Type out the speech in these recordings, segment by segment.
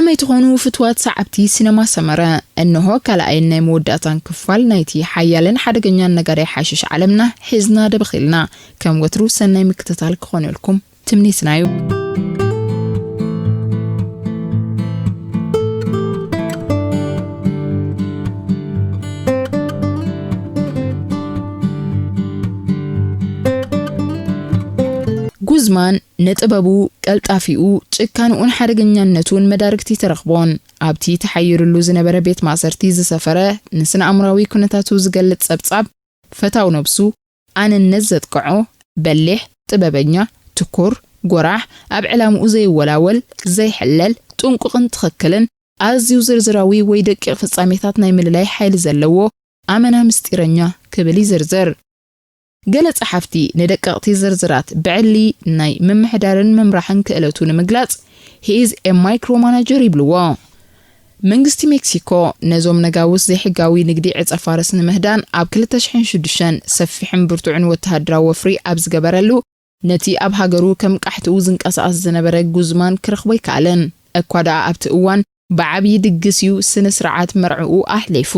ከመይ ትኾኑ ፍትዋት ሰዓብቲ ሲነማ ሰመረ? እንሆ ካልኣይን ናይ መወዳእታን ክፋል ናይቲ ሓያልን ሓደገኛን ነጋዳይ ሓሽሽ ዓለምና ሒዝና ደበኽ ኢልና። ከም ወትሩ ሰናይ ምክትታል ክኾነልኩም ትምኒትና እዩ። ጉዝማን ንጥበቡ፣ ቀልጣፊኡ፣ ጭካንኡን ሓደገኛነቱን መዳርግቲ ተረኽቦን ኣብቲ ተሓይሩሉ ዝነበረ ቤት ማእሰርቲ ዝሰፈረ ንስነ ኣእምራዊ ኩነታቱ ዝገልጽ ጸብጻብ ፈታው ነብሱ ኣነነት ዘጥቅዖ፣ በሊሕ፣ ጥበበኛ፣ ትኩር፣ ጎራሕ፣ ኣብ ዕላምኡ ዘይወላወል፣ ዘይሕለል፣ ጥንቁቕን ትኽክልን፣ ኣዝዩ ዝርዝራዊ ወይ ደቂቕ ፍጻሜታት ናይ ምልላይ ሓይሊ ዘለዎ፣ ኣመና ምስጢረኛ ክብል ይዝርዝር። ገለ ጸሓፍቲ ንደቀቕቲ ዝርዝራት ብዕሊ ናይ ምምሕዳርን ምምራሕን ክእለቱ ንምግላጽ፣ "He is a micromanager" ይብልዎ። መንግስቲ ሜክሲኮ ነዞም ነጋውስ ዘይሕጋዊ ንግዲ ዕጸ ፋርስ ንምህዳን ኣብ ክልተ ሽሕን ሽዱሽተን ሰፊሕን ብርቱዕን ወተሃደራዊ ወፍሪ ኣብ ዝገበረሉ፣ ነቲ ኣብ ሃገሩ ከም ቃሕትኡ ዝንቀሳቐስ ዝነበረ ጉዝማን ክረኽቦ ኣይከኣለን። እኳ ደኣ ኣብቲ እዋን ብዓብዪ ድግስ እዩ ስነ ስርዓት መርዕኡ ኣሕሊፉ።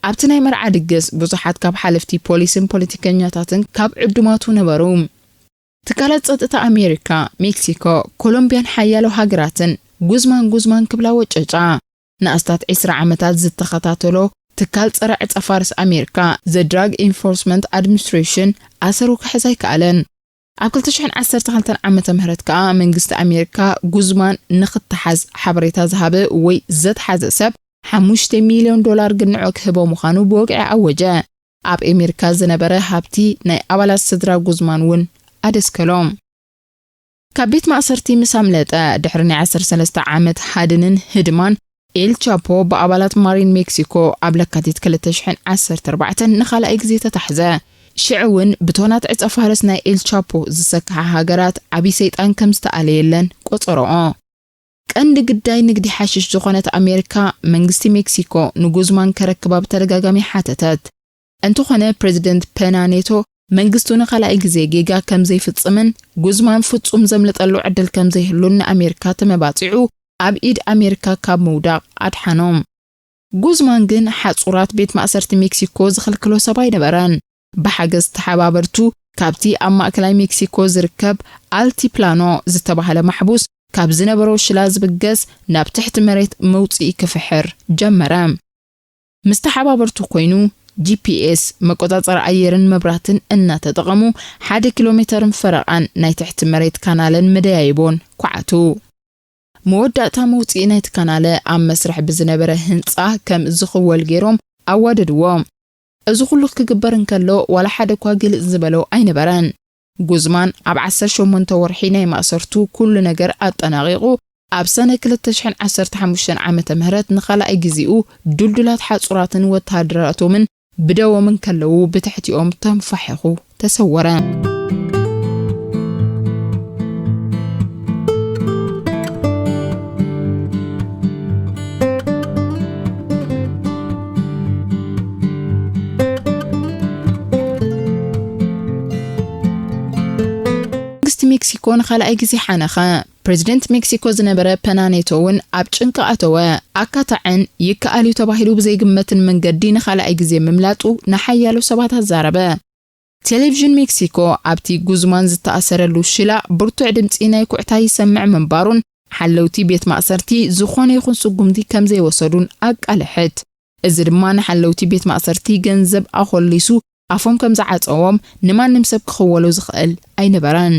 ኣብቲ ናይ መርዓ ድግስ ብዙሓት ካብ ሓለፍቲ ፖሊስን ፖለቲከኛታትን ካብ ዕዱማቱ ነበሩ። ትካላት ጸጥታ ኣሜሪካ፣ ሜክሲኮ፣ ኮሎምቢያን ሓያሎ ሃገራትን ጉዝማን ጉዝማን ክብላ ወጨጫ። ንኣስታት ዕስራ ዓመታት ዝተኸታተሎ ትካል ጸረ ዕጸ ፋርስ ኣሜሪካ፣ ዘ ድራግ ኢንፎርስመንት ኣድሚኒስትሬሽን፣ ኣሰሩ ክሕዝ ኣይከኣለን። ኣብ ክልተ ሽሕን ዓሰርተ ክልተን ዓመተ ምህረት ከኣ መንግስቲ ኣሜሪካ ጉዝማን ንኽተሓዝ ሓበሬታ ዝሃበ ወይ ዘትሓዘ ሰብ ሓሙሽተ ሚልዮን ዶላር ግንዖ ክህቦ ምዃኑ ብወግዒ ኣወጀ። ኣብ ኣሜሪካ ዝነበረ ሃብቲ ናይ ኣባላት ስድራ ጉዝማን እውን ኣደስከሎም። ካብ ቤት ማእሰርቲ ምስ ኣምለጠ ድሕሪ ናይ ዓሰርተ ሰለስተ ዓመት ሃድንን ህድማን፣ ኤል ቻፖ ብኣባላት ማሪን ሜክሲኮ ኣብ ለካቲት ክልተ ሽሕን ዓሰርተ ኣርባዕተን ንኻልኣይ ግዜ ተታሕዘ። ሽዑ እውን ብቶናት ዕጸ ፋርስ ናይ ኤል ቻፖ ዝሰክሓ ሃገራት ዓቢ ሰይጣን ከም ዝተኣለየለን ቆጸረኦ። ቀንዲ ግዳይ ንግዲ ሓሽሽ ዝኾነት ኣሜሪካ፣ መንግስቲ ሜክሲኮ ንጉዝማን ከረክባ ብተደጋጋሚ ሓተተት። እንተኾነ ፕሬዚደንት ፔና ኔቶ መንግስቱ ንኻልኣይ ግዜ ጌጋ ከም ዘይፍጽምን ጉዝማን ፍጹም ዘምልጠሉ ዕድል ከም ዘይህሉን ንኣሜሪካ ተመባጺዑ ኣብ ኢድ ኣሜሪካ ካብ ምውዳቕ ኣድሓኖም። ጉዝማን ግን ሓጹራት ቤት ማእሰርቲ ሜክሲኮ ዝኽልክሎ ሰብ ኣይነበረን። ብሓገዝ ተሓባበርቱ ካብቲ ኣብ ማእከላይ ሜክሲኮ ዝርከብ ኣልቲፕላኖ ዝተባህለ ማሕቡስ ካብ ዝነበሮ ሽላ ዝብገስ ናብ ትሕቲ መሬት መውጽኢ ክፍሕር ጀመረ። ምስ ተሓባበርቱ ኮይኑ ጂ ፒ ኤስ፣ መቆጻጸሪ ኣየርን መብራህትን እናተጠቐሙ ሓደ ኪሎ ሜተርን ፈረቓን ናይ ትሕቲ መሬት ካናልን መደያይቦን ኳዓቱ። መወዳእታ መውጽኢ ናይቲ ካናለ ኣብ መስርሕ ብዝነበረ ህንጻ ከም ዝኽወል ገይሮም ኣዋደድዎ። እዚ ኩሉ ክግበር እንከሎ ዋላ ሓደ እኳ ግልጽ ዝበሎ ኣይነበረን። ጉዝማን ኣብ ዓሰርተ ሸሞንተ ወርሒ ናይ ማእሰርቱ ኩሉ ነገር ኣጠናቒቑ ኣብ ሰነ ክልተ ሽሕን ዓሰርተ ሓሙሽተን ዓመተ ምህረት ንኻልኣይ ግዜኡ ድልዱላት ሓጹራትን ወተሃደራቶምን ብደዎም እንከለዉ ብትሕቲኦም ተንፋሒኹ ተሰወረ። መንግስቲ ሜክሲኮ ንኻልኣይ ግዜ ሓነኸ። ፕሬዚደንት ሜክሲኮ ዝነበረ ፐና ኔቶ እውን ኣብ ጭንቂ ኣተወ። ኣካታዕን ይከኣል እዩ ተባሂሉ ብዘይግመትን መንገዲ ንኻልኣይ ግዜ ምምላጡ ንሓያሎ ሰባት ኣዛረበ። ቴሌቪዥን ሜክሲኮ ኣብቲ ጉዝማን ዝተኣሰረሉ ሽላ ብርቱዕ ድምጺ ናይ ኩዕታ ይሰምዕ ምንባሩን ሓለውቲ ቤት ማእሰርቲ ዝኾነ ይኹን ስጉምቲ ከም ዘይወሰዱን ኣቃልሐት። እዚ ድማ ንሓለውቲ ቤት ማእሰርቲ ገንዘብ ኣኾሊሱ ኣፎም ከም ዝዓጸዎም ንማንም ሰብ ክኽወሎ ዝኽእል ኣይነበረን።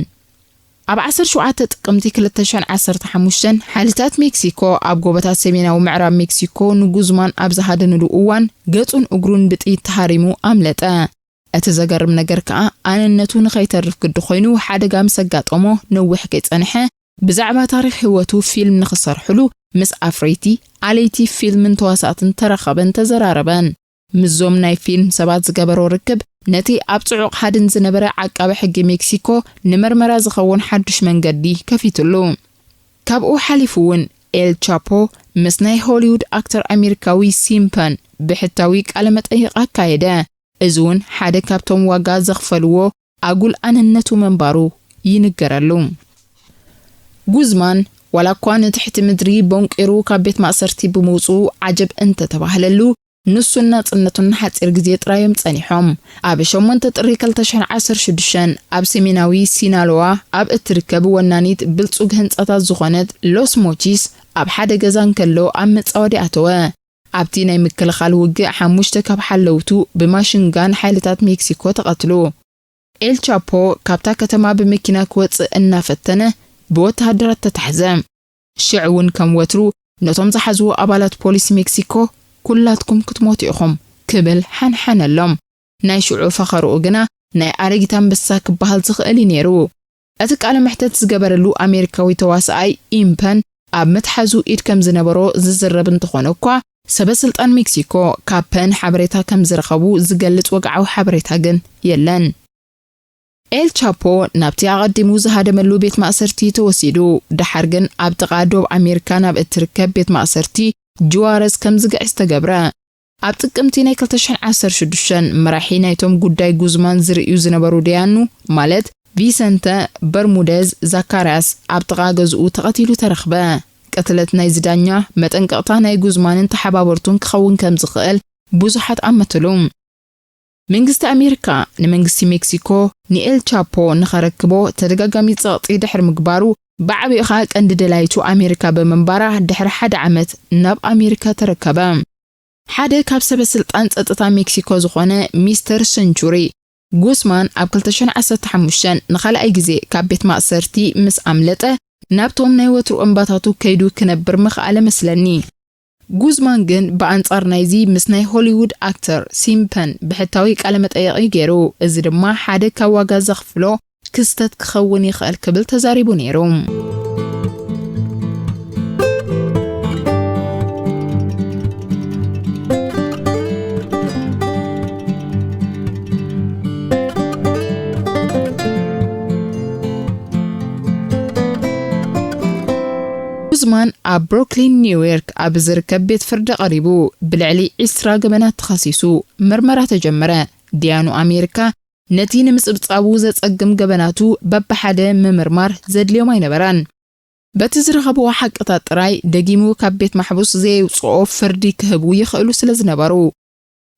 ኣብ ዓሰርተ ሸውዓተ ጥቅምቲ ክልተ ሽሕን ዓሰርተ ሓሙሽተን ሓይልታት ሜክሲኮ ኣብ ጎቦታት ሰሜናዊ ምዕራብ ሜክሲኮ ንጉዝማን ኣብ ዝሃደንሉ እዋን ገጹን እግሩን ብጥይት ተሃሪሙ ኣምለጠ። እቲ ዘገርም ነገር ከኣ ኣነነቱ ንኸይተርፍ ግዲ ኮይኑ ሓደጋ ምስ ኣጋጠሞ ነዊሕ ከይጸንሐ ብዛዕባ ታሪኽ ህይወቱ ፊልም ንኽሰርሕሉ ምስ ኣፍረይቲ፣ ኣለይቲ ፊልምን ተዋሳእትን ተራኸበን ተዘራረበን። ምስዞም ናይ ፊልም ሰባት ዝገበሮ ርክብ ነቲ ኣብ ጽዑቕ ሃድን ዝነበረ ዓቃቢ ሕጊ ሜክሲኮ ንመርመራ ዝኸውን ሓድሽ መንገዲ ከፊትሉ። ካብኡ ሓሊፉ እውን ኤል ቻፖ ምስ ናይ ሆሊውድ ኣክተር ኣሜሪካዊ ሲምፐን ብሕታዊ ቃለ መጠይቕ ኣካየደ። እዚ እውን ሓደ ካብቶም ዋጋ ዘኽፈልዎ ኣጉል ኣነነቱ ምንባሩ ይንገረሉ። ጉዝማን ዋላ እኳ ንትሕቲ ምድሪ ቦንቂሩ ካብ ቤት ማእሰርቲ ብምውፅኡ ዓጀብ እንተተባህለሉ፣ ንሱን ናጽነቱን ንሓጺር ግዜ ጥራይ እዮም ጸኒሖም። ኣብ ሸሞንተ ጥሪ ክልተ ሽሕን ዓሰርተ ሽዱሽተን ኣብ ሰሜናዊ ሲናሎዋ ኣብ እትርከብ ወናኒት ብልጹግ ህንጻታት ዝኾነት ሎስ ሞቺስ ኣብ ሓደ ገዛ እንከሎ ኣብ መጻወዲ ኣተወ። ኣብቲ ናይ ምክልኻል ውግእ ሓሙሽተ ካብ ሓለውቱ ብማሽንጋን ሓይልታት ሜክሲኮ ተቐትሉ። ኤል ቻፖ ካብታ ከተማ ብመኪና ክወጽእ እናፈተነ ብወተሃደራት ተታሕዘ። ሽዑ እውን ከም ወትሩ ነቶም ዝሓዝዎ ኣባላት ፖሊስ ሜክሲኮ፣ "ኩላትኩም ክትሞቱ ኢኹም" ክብል ሓንሓነሎም። ናይ ሽዑ ፈኸርኡ ግና ናይ ኣረጊት ኣንበሳ ክበሃል ዝኽእል እዩ ነይሩ። እቲ ቃለ መሕተት ዝገበረሉ ኣሜሪካዊ ተዋሳኣይ ኢምፐን ኣብ መትሓዙ ኢድ ከም ዝነበሮ ዝዝረብ እንተኾነ እኳ፣ ሰበ ስልጣን ሜክሲኮ ካብ ፐን ሓበሬታ ከም ዝረኸቡ ዝገልጽ ወግዓዊ ሓበሬታ ግን የለን። ኤል ቻፖ ናብቲ ኣቐዲሙ ዝሃደመሉ ቤት ማእሰርቲ ተወሲዱ፣ ደሓር ግን ኣብ ጥቓ ዶብ ኣሜሪካ ናብ እትርከብ ቤት ማእሰርቲ ጁዋረስ ከም ዝግዕዝ ተገብረ። ኣብ ጥቅምቲ ናይ ክልተ ሽሕን ዓሰርተ ሽዱሽተን፣ መራሒ ናይቶም ጉዳይ ጉዝማን ዝርእዩ ዝነበሩ ደያኑ፣ ማለት ቪሰንተ በርሙደዝ ዛካርያስ፣ ኣብ ጥቓ ገዝኡ ተቐቲሉ ተረኽበ። ቅትለት ናይዚ ዳኛ መጠንቀቕታ ናይ ጉዝማንን ተሓባበርቱን ክኸውን ከም ዝኽእል ብዙሓት ኣመትሉ። መንግስቲ ኣሜሪካ ንመንግስቲ ሜክሲኮ ንኤል ቻፖ ንኸረክቦ ተደጋጋሚ ጸቕጢ ድሕሪ ምግባሩ፣ ብዓቢኡ ኸኣ ቀንዲ ደላይቱ ኣሜሪካ ብምንባራ፣ ድሕሪ ሓደ ዓመት ናብ ኣሜሪካ ተረከበ። ሓደ ካብ ሰበ ስልጣን ጸጥታ ሜክሲኮ ዝኾነ ሚስተር ሰንቹሪ፣ ጉስማን ኣብ ክልተ ሽሕን ዓሰርተ ሓሙሽተን ንኻልኣይ ግዜ ካብ ቤት ማእሰርቲ ምስ ኣምለጠ፣ ናብቶም ናይ ወትሩ እምባታቱ ከይዱ ክነብር ምኽኣለ መስለኒ። ጉዝማን ግን ብኣንጻር ናይዚ ምስ ናይ ሆሊውድ ኣክተር ሲምፐን ብሕታዊ ቃለ መጠየቒ ገይሩ፣ እዚ ድማ ሓደ ካብ ዋጋ ዘኽፍሎ ክስተት ክኸውን ይኽእል ክብል ተዛሪቡ ነይሩ። ጉዝማን ኣብ ብሩክሊን ኒውዮርክ ኣብ ዝርከብ ቤት ፍርዲ ቀሪቡ ብልዕሊ ዒስራ ገበናት ተኸሲሱ ምርመራ ተጀመረ። ዲያኑ ኣሜሪካ ነቲ ንምጽብጻቡ ዘጸግም ገበናቱ በብሓደ ምምርማር ዘድልዮም ኣይነበረን። በቲ ዝረኸብዎ ሓቅታት ጥራይ ደጊሙ ካብ ቤት ማሕቡስ ዘየውጽኦ ፍርዲ ክህቡ ይኽእሉ ስለ ዝነበሩ፣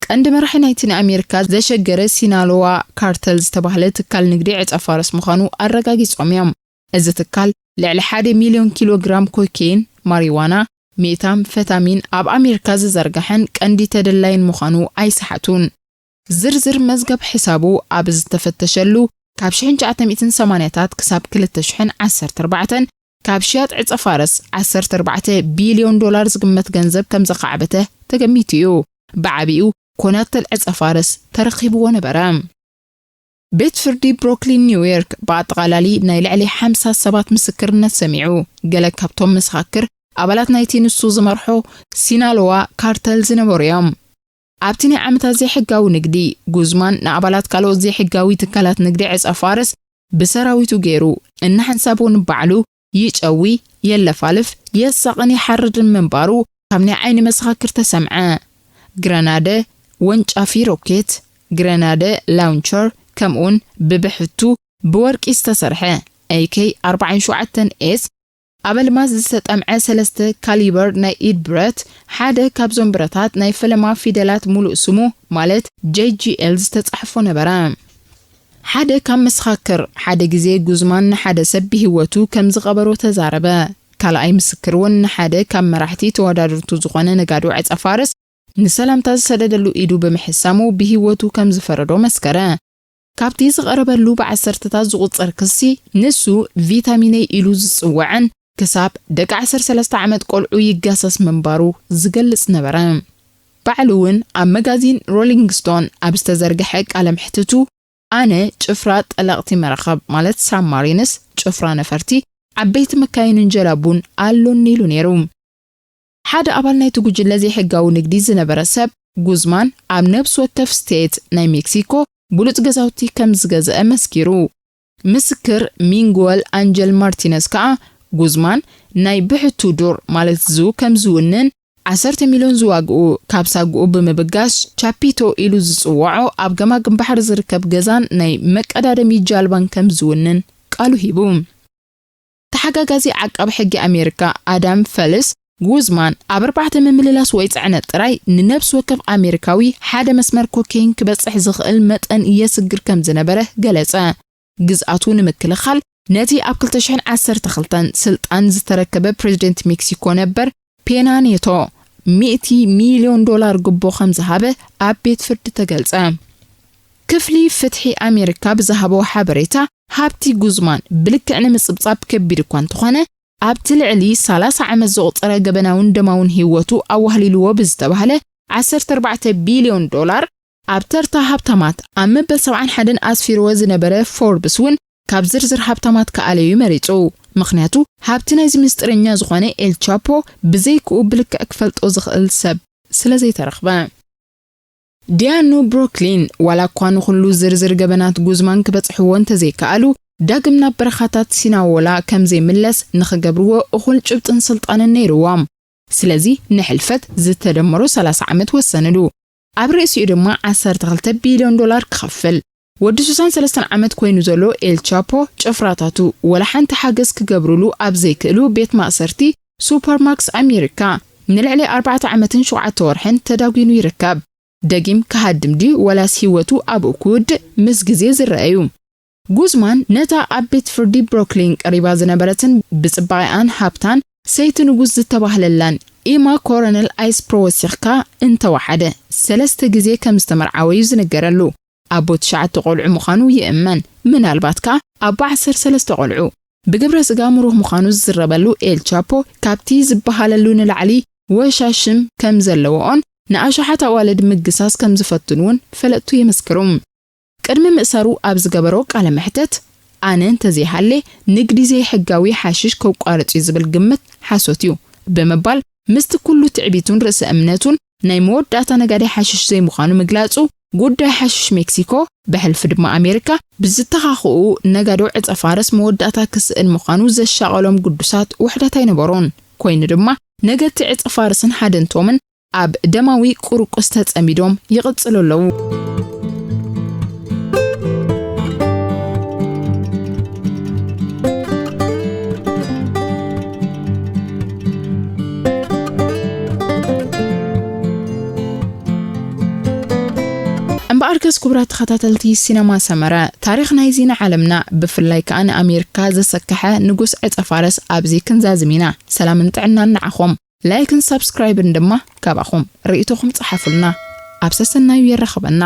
ቀንዲ መራሒ ናይቲ ንኣሜሪካ ዘሸገረ ሲናሎዋ ካርተል ዝተባህለ ትካል ንግዲ ዕጸ ፋርስ ምዃኑ ኣረጋጊጾም እዮም። እዚ ትካል ልዕሊ ሓደ ሚልዮን ኪሎ ግራም ኮኬይን፣ ማሪዋና፣ ሜታምፈታሚን ኣብ ኣሜሪካ ዝዘርግሐን ቀንዲ ተደላይን ምዃኑ ኣይሰሓቱን። ዝርዝር መዝገብ ሕሳቡ ኣብ ዝተፈተሸሉ፣ ካብ ሽሕን ትሽዓተ ሚእትን ሰማንያታት ክሳብ ክልተ ሽሕን ዓሰርተ ኣርባዕተን ካብ ሽያጥ ዕጸ ፋርስ ዓሰርተ ኣርባዕተ ቢልዮን ዶላር ዝግመት ገንዘብ ከም ዘኻዕበተ ተገሚቱ እዩ። ብዓቢኡ ኮናተል ዕጸ ፋርስ ተረኺብዎ ነበረ። ቤት ፍርዲ ብሩክሊን ኒውዮርክ ብኣጠቓላሊ ናይ ልዕሊ ሓምሳ ሰባት ምስክርነት ሰሚዑ። ገለ ካብቶም መሰኻክር ኣባላት ናይቲ ንሱ ዝመርሖ ሲናሎዋ ካርተል ዝነበሩ እዮም። ኣብቲ ናይ ዓመታት ዘይሕጋዊ ንግዲ፣ ጉዝማን ንኣባላት ካልኦት ዘይሕጋዊ ትካላት ንግዲ ዕጸ ፋርስ ብሰራዊቱ ገይሩ እናሓንሳቦ ንባዕሉ ይጨዊ፣ የለፋልፍ፣ የሳቕን ይሓርድን ምንባሩ ካብ ናይ ዓይኒ መሰኻክር ተሰምዐ። ግረናደ፣ ወንጫፊ ሮኬት፣ ግረናደ ላውንቸር፣ ከምኡውን ብብሕቱ ብወርቂ ዝተሰርሐ ኤ ኬ ኣርባዓን ሸውዓተን ኤስ ኣብ ኣልማዝ ዝተጠምዐ ሰለስተ ካሊበር ናይ ኢድ ብረት፣ ሓደ ካብዞም ብረታት ናይ ፈለማ ፊደላት ሙሉእ ስሙ፣ ማለት ጄ ጂ ኤል ዝተጻሕፎ ነበረ። ሓደ ካብ መሰኻክር፣ ሓደ ግዜ ጉዝማን ንሓደ ሰብ ብህይወቱ ከም ዝቐበሮ ተዛረበ። ካልኣይ ምስክር እውን ንሓደ ካብ መራሕቲ ተወዳደርቱ ዝኾነ ነጋዶ ዕጸ ፋርስ ንሰላምታ ዝሰደደሉ ኢዱ ብምሕሳሙ ብህይወቱ ከም ዝፈረዶ መስከረ። ካብቲ ዝቐረበሉ ብዓሰርተታት ዝቑጸር ክሲ፣ ንሱ ቪታሚነይ ኢሉ ዝጽውዐን ክሳብ ደቂ ዓሰርተ ሰለስተ ዓመት ቆልዑ ይጋሰስ ምንባሩ ዝገልጽ ነበረ። ባዕሉ እውን ኣብ መጋዚን ሮሊንግ ስቶን ኣብ ዝተዘርግሐ ቃለ መሕትቱ፣ "ኣነ ጭፍራ ጠለቕቲ መራኸብ፣ ማለት ሳብማሪንስ፣ ጭፍራ ነፈርቲ፣ ዓበይቲ መካይንን ጀላቡን ኣሎኒ" ኢሉ ነይሩ። ሓደ ኣባል ናይቲ ጉጅለ ዘይሕጋዊ ንግዲ ዝነበረ ሰብ፣ ጉዝማን ኣብ ነፍሲ ወከፍ ስቴት ናይ ሜክሲኮ ብሉጽ ገዛውቲ ከም ዝገዝአ መስኪሩ። ምስክር ሚንጉወል ኣንጀል ማርቲነዝ ከኣ፣ ጉዝማን ናይ ብሕቱ ዱር፣ ማለት ዙ፣ ከም ዝውንን፣ ዓሰርተ ሚልዮን ዝዋግኡ ካብ ሳጉኡ ብምብጋስ ቻፒቶ ኢሉ ዝጽውዖ ኣብ ገማግም ባሕሪ ዝርከብ ገዛን ናይ መቀዳደሚ ጃልባን ከም ዝውንን ቃሉ ሂቡ። እቲ ተሓጋጋዚ ዓቃቢ ሕጊ ኣሜሪካ ኣዳም ፈልስ፣ ጉዝማን ኣብ ኣርባዕተ ምምልላስ ወይ ጽዕነት ጥራይ ንነብሲ ወከፍ ኣሜሪካዊ ሓደ መስመር ኮኬይን ክበጽሕ ዝኽእል መጠን የስግር ከም ዝነበረ ገለጸ። ግዝኣቱ ንምክልኻል ነቲ ኣብ ክልተ ሽሕን ዓሰርተ ክልተን ስልጣን ዝተረከበ ፕሬዚደንት ሜክሲኮ ነበር ፔና ኔቶ ሚእቲ ሚልዮን ዶላር ግቦ ከም ዝሃበ ኣብ ቤት ፍርዲ ተገልጸ። ክፍሊ ፍትሒ ኣሜሪካ ብዝሃቦ ሓበሬታ፣ ሃብቲ ጉዝማን ብልክዕ ንምጽብጻብ ከቢድ እኳ እንተኾነ፣ ኣብቲ ልዕሊ ሰላሳ ዓመት ዘቑጸረ ገበናውን ደማውን ህይወቱ ኣዋህሊልዎ ብዝተባህለ ዓሰርተ ኣርባዕተ ቢልዮን ዶላር ኣብ ተርታ ሃብታማት ኣብ መበል ሰብዓን ሓደን ኣስፊርዎ ዝነበረ ፎርብስ እውን ካብ ዝርዝር ሃብታማት ክኣለዩ መሪጹ። ምኽንያቱ፣ ሃብቲ ናይዚ ምስጢረኛ ዝኾነ ኤል ቻፖ ብዘይክኡ ብልክዕ ክፈልጦ ዝኽእል ሰብ ስለ ዘይተረኽበ። ዲያኑ ብሩክሊን፣ ዋላ እኳ ንኹሉ ዝርዝር ገበናት ጉዝማን ክበጽሕዎ እንተዘይከኣሉ፣ ዳግም ናብ በረኻታት ሲናዎላ ከም ዘይምለስ ንኽገብርዎ እኹል ጭብጥን ስልጣንን ነይርዎም። ስለዚ ንሕልፈት ዝተደመሮ ሰላሳ ዓመት ወሰንሉ። ኣብ ርእሲኡ ድማ ዓሰርተ ክልተ ቢልዮን ዶላር ክኸፍል። ወዲ ሱሳን ሰለስተን ዓመት ኮይኑ ዘሎ ኤል ቻፖ፣ ጭፍራታቱ ወላ ሓንቲ ሓገዝ ክገብሩሉ ኣብ ዘይክእሉ ቤት ማእሰርቲ ሱፐርማክስ ኣሜሪካ ንልዕሊ ኣርባዕተ ዓመትን ሸውዓተ ወርሕን ተዳጒኑ ይርከብ። ደጊም ክሃድም ድዩ ወላስ ህይወቱ ኣብኡ ክውድእ ምስ ግዜ ዝረአ እዩ። ጉዝማን ነታ ኣብ ቤት ፍርዲ ብሩክሊን ቀሪባ ዝነበረትን ብጽባቐኣን ሃብታን ሰይቲ ንጉስ ዝተባህለላን ኢማ ኮሮነል ኣይስፕሮ ወሲኽካ እንተወሓደ ሰለስተ ግዜ ከም ዝተመርዓወ እዩ ዝንገረሉ። ኣቦ ትሽዓተ ቆልዑ ምዃኑ ይእመን፣ ምናልባት ከኣ ኣቦ ዓሰርተ ሰለስተ ቆልዑ። ብግብረ ስጋ ምሩኽ ምዃኑ ዝዝረበሉ ኤል ቻፖ፣ ካብቲ ዝበሃለሉ ንላዕሊ ወሻሽም ከም ዘለዎኦን ንኣሽሓት ኣዋልድ ምግሳስ ከም ዝፈቱን እውን ፈለጥቱ ይምስክሩ። ቅድሚ ምእሳሩ ኣብ ዝገበሮ ቃለ መሕተት፣ "ኣነ እንተዘይሃሌ ንግዲ ዘይሕጋዊ ሓሽሽ ከቋርጽ እዩ ዝብል ግምት ሓሶት እዩ" ብምባል፣ ምስቲ ኩሉ ትዕቢቱን ርእሰ እምነቱን ናይ መወዳእታ ነጋዳይ ሓሽሽ ዘይምዃኑ ምግላጹ፣ ጉዳይ ሓሽሽ ሜክሲኮ ብሕልፊ ድማ ኣሜሪካ ብዝተኻኽኡ ነጋዶ ዕጸ ፋርስ መወዳእታ ክስእን ምዃኑ ዘሻቐሎም ግዱሳት ውሕዳት ኣይነበሩን። ኮይኑ ድማ፣ ነገድቲ ዕጸ ፋርስን ሓደንቶምን ኣብ ደማዊ ቁርቁስ ተጸሚዶም ይቕጽሉ ኣለዉ። እምበኣርከስ፣ ክቡራት ተኸታተልቲ ሲነማ ሰመረ፣ ታሪኽ ናይዚ ንዓለምና፣ ብፍላይ ከኣ ንኣሜሪካ ዘሰከሐ ንጉስ ዕጸ ፋርስ ኣብዚ ክንዛዝም ኢና። ሰላምን ጥዕናን ንዓኹም። ላይክን ሳብስክራይብን ድማ ካባኹም። ርእይቶኹም ጸሓፉልና። ኣብ ሰሰናዩ የራኽበና።